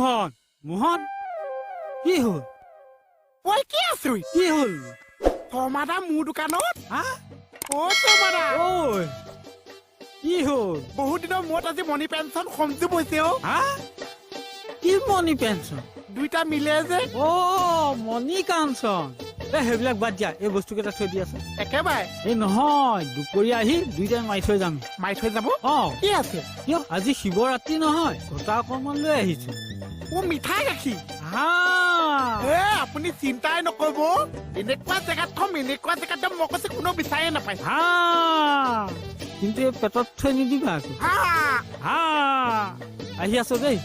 মোহন, মোহন, কি হ'ল? ঐ, কি আচৰিত! কি হ'ল? শৰ্মাদা মোৰ দোকানত। হা? অ শৰ্মাদা। ঐ, কি হ'ল? বহুত দিনৰ মূৰত আজি মণি পেঞ্চন সংযোগ হৈছে অ। হা, কি মণি পেঞ্চন? দুইটা মিলে যে। অ, মণি কাঞ্চন। এ, সেইবিলাক বাদ দিয়া, এই বস্তু কেইটা থৈ দি আছে। একেবাৰে। এই নহয়, দুপৰীয়া আহি দুইটাই মাৰি থৈ যাম। মাৰি থৈ যাব? অ। কি আছে? কিয়, আজি শিৱৰাত্ৰি নহয়, ঘটা অকণমান লৈ আহিছো। অ, মিঠাই গাখীৰ। হা। এ, আপুনি চিন্তাই নকৰিব, এনেকুৱা জেগাত থম, এনেকুৱা জেগাত থম, মই কৈছো কোনো বিচাৰিয়ে নাপায়। হা, কিন্তু এই পেটত থৈ নিদিবা আকৌ। হা। হা, আহি আছো দেই।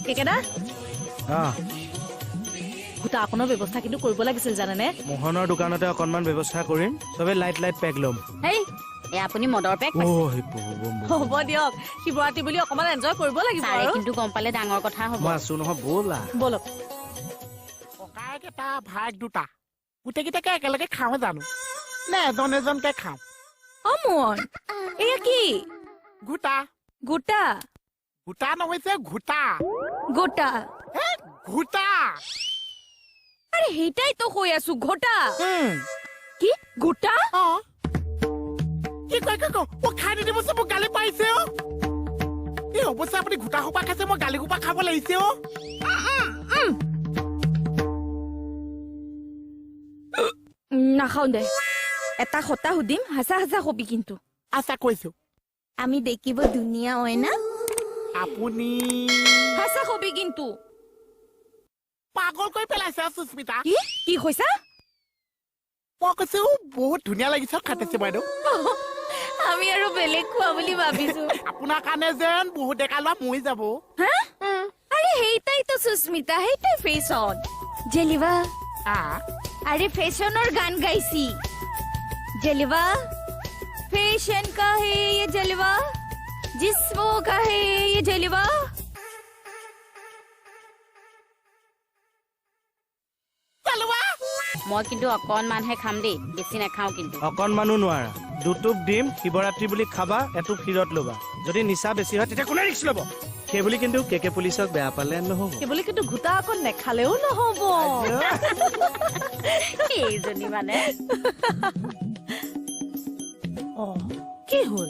কেকেদা। অ। গোটা অকণৰ ব্যৱস্থা কিন্তু কৰিব লাগিছিল জানেনে? মোহনৰ দোকানতে অকণমান ব্যৱস্থা কৰিম, চবে লাইট লাইট পেক ল'ম। হেই, এ আপুনি মদৰ পেক অ, পাইছে। সেই প্ৰভু, বম, বম। হ'ব দিয়ক, শিৱৰাত্ৰি বুলি অকণমান এনজয় কৰিব লাগিব। ছাৰে আৰু কিন্তু গম পালে ডাঙৰ কথা হ'ব। মই আছো নহয়, ব'লা। ব'লক। ককায়েক এটা, ভায়েক দুটা, গোটেইকেইটাকে একেলগে খাওঁ জানো নে এজন এজনকে খাওঁ? অ মোহন, এয়া কি? গোটা। গোটা? গোটা নহৈছে, ঘোটা। গোটা। হে, ঘোটা। আৰে সেইটাই তো কৈ আছো, ঘোটা। কি গোটা? অ, কি কয়, কি কয়? অ, খাই নিদিবচোন, মোক গালি পাৰিছে অ। এই অৱশ্যে আপুনি গোটা সোপা খাইছে, মই গালি সোপা খাব লাগিছে অ। নাখাওঁ দে। এটা কথা সুধিম, সঁচা সঁচা কবি কিন্তু। আচ্ছা, কৈছো। আমি দেখিব ধুনীয়া হয় না? আপুনি সঁচা কবি কিন্তু। পাগল কৰি পেলাইছে সুস্মিতা। কি কি কৈছা? মই কৈছো বহুত ধুনীয়া লাগিছে খাটিছে বাইদেউ। আমি আৰু বেলেগ খোৱা বুলি ভাবিছো। আপোনাৰ কাৰণে যেন বহুত ডেকা লোৱা মৰি যাব। হা? আৰে সেইটাই তো সুস্মিতা, সেইটাই ফেশ্বন। জেলিবা। আ? আৰে ফেশ্বনৰ গান গাইছি। জলवा फैशन का है ये जलवा, जिस्मों का है ये जलवा। জলवा। মই কিন্তু অকণমানহে খাম দেই, বেছি নাখাওঁ কিন্তু। অকণমানো নোৱাৰা। দুটোপ দিম, শিৱৰাত্ৰি বুলি খাবা, এটোপ শিৰত ল'বা। যদি নিচা বেছি হয় তেতিয়া কোনে ৰিস্ক ল'ব? সেইবুলি কিন্তু কে কে পুলিচক বেয়া পালে নহ'ব। সেইবুলি কিন্তু গোটা অকণ নেখালেও নহ'ব। এইজনী মানে। অ, কি হ'ল?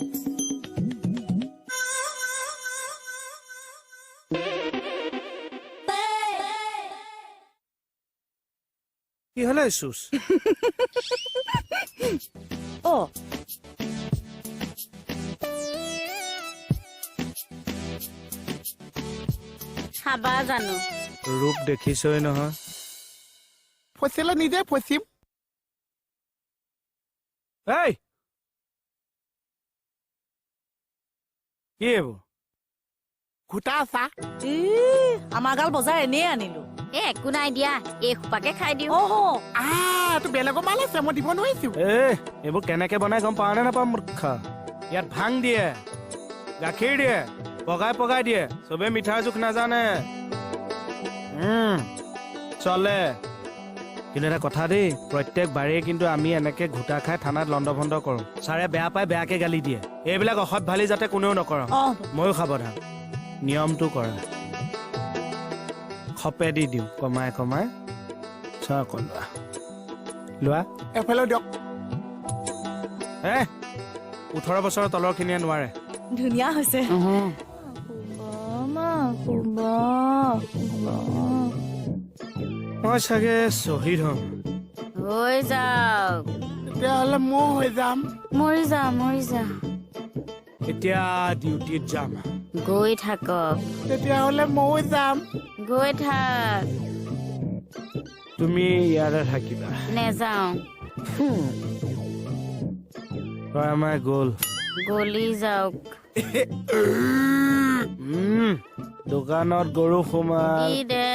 কি হ'লে চুচ? অ। খাবা জানো? ৰূপ দেখিছই নহয়। ফচিলে নিজে ফচিম। এই কি এইবোৰ? গোটা চাহ। ই, আমাৰ গাল বজাৰ এনেই আনিলো। এ একো নাই দিয়া, এই সোপাকে খাই দিওঁ। অহ। আহ, এইটো বেলেগৰ মাল আছে, মই দিব নোৱাৰিছো। এ, এইবোৰ কেনেকে বনাই গম পাৱ নে নাপাৱ মূৰ্খ? ইয়াত ভাং দিয়ে, গাখীৰ দিয়ে, পগাই পগাই দিয়ে, চবে মিঠাৰ জোখ নাজানে। চলে। কিন্তু এটা কথা দেই, প্ৰত্যেক বাৰেই কিন্তু আমি এনেকে ঘোটা খাই থানাত লণ্ড ভণ্ড কৰোঁ। ছাৰে বেয়া পায়, বেয়াকে গালি দিয়ে। এইবিলাক অসৎ ভালি যাতে কোনেও নকৰ। অ। ময়ো সাৱধান, নিয়মটো কৰা। খপে দি দিওঁ কমাই কমাই। চোৱা অকণ লোৱা, লোৱা। এফালেও দিয়ক। হে, 18 বছৰৰ তলৰখিনিয়ে নোৱাৰে। ধুনীয়া হৈছে। মই চাগে শ্বহীদ হ'ম। হৈ যাওক। তেতিয়াহ'লে ময়ো হৈ যাম। মৰি যা, মৰি যা। এতিয়া ডিউটিত যাম। গৈ থাকক। তেতিয়াহ'লে ময়ো যাম। গৈ থাক। তুমি ইয়াতে থাকিবা। নেযাওঁ। তই আমাৰ গ'ল। গলি যাওক। দোকানত গৰু সোমাল। দি দে।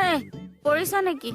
এই, পৰিছা নেকি?